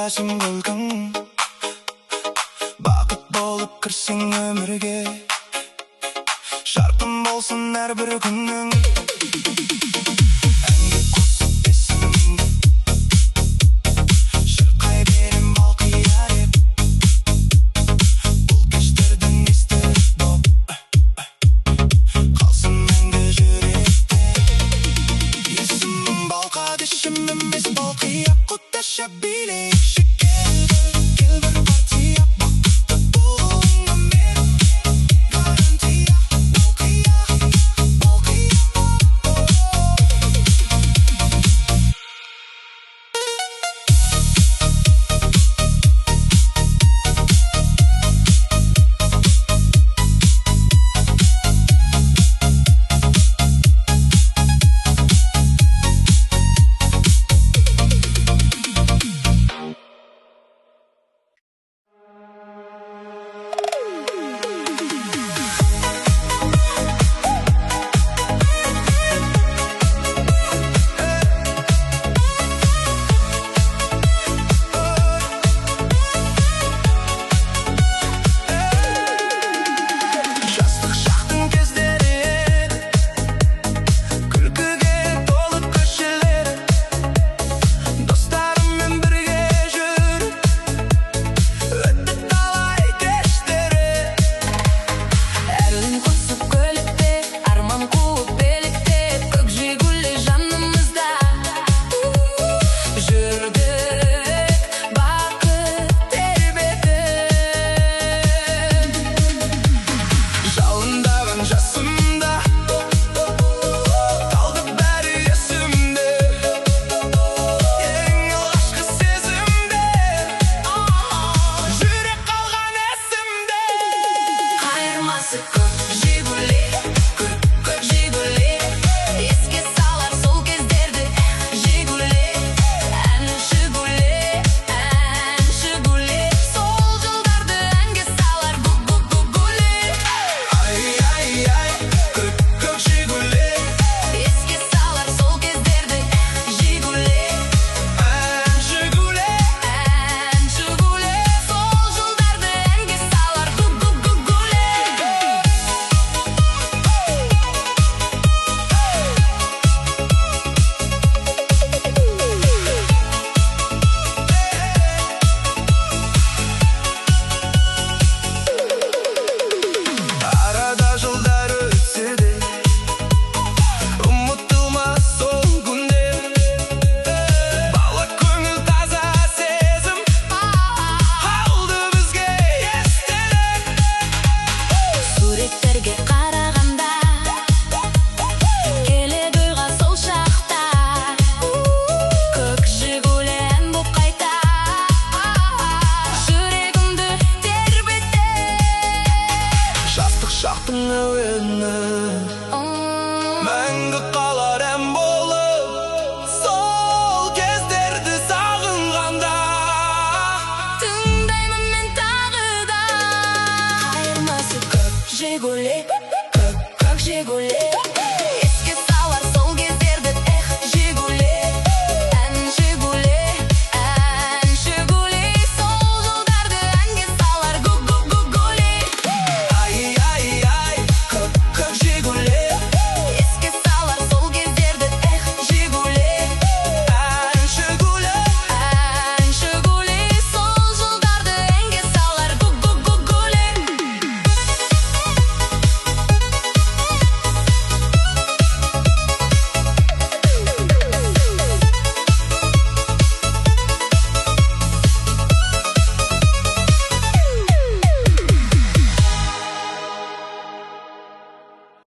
Әсем күлкің, бақыт болып кірсең өмірге. Жарқын болсын әрбір күнің. Әнге қосып есіміңді, шырқай берем Балқия деп. Бұл кештердің естелік боп қалсын мәңгі жүректе. Есімім Балқадешім емес, Балқия. Құдаша, билейікші, кел, кел бір партия. Бақытты болуыңа мен гарантия. Балқия, Балқия. Жастық шақтың кездері еді, күлкіге толы көшелері. Достарыммен бірге жүріп өтті талай кештері. Ән қосып көлікте, арман қуып еліктеп, көк Жигули жанымызда. Жүрдік бақыт тербетіп. Жалындаған жасымда қалды бәрі есімде. Ең алғашқы сезімдер жүрек қалған есімде. Қайырмасы көк Жигули, көк, көк Жигули. Еске салар сол кездерді Жигули. Әнші Гули, әнші Гули. Сол жылдарды әнге салар гу гу гу Гули. Ай, ай, ай, көк, көк Жигули. Еске салар сол кездерді Жигули. Әнші Гули. Әнші Гули. Сол жылдарды әнге салар гу гу гу Гули. Арада жылдар өтсе де, ұмытылмас сол күндер. Бала көңіл, таза сезім қалды бізге естелік. Суреттерге қарағанда келеді ойға сол шақта. Көк Жигули ән боп қайта жүрегімді тербетті. Жастық шақтың әуені.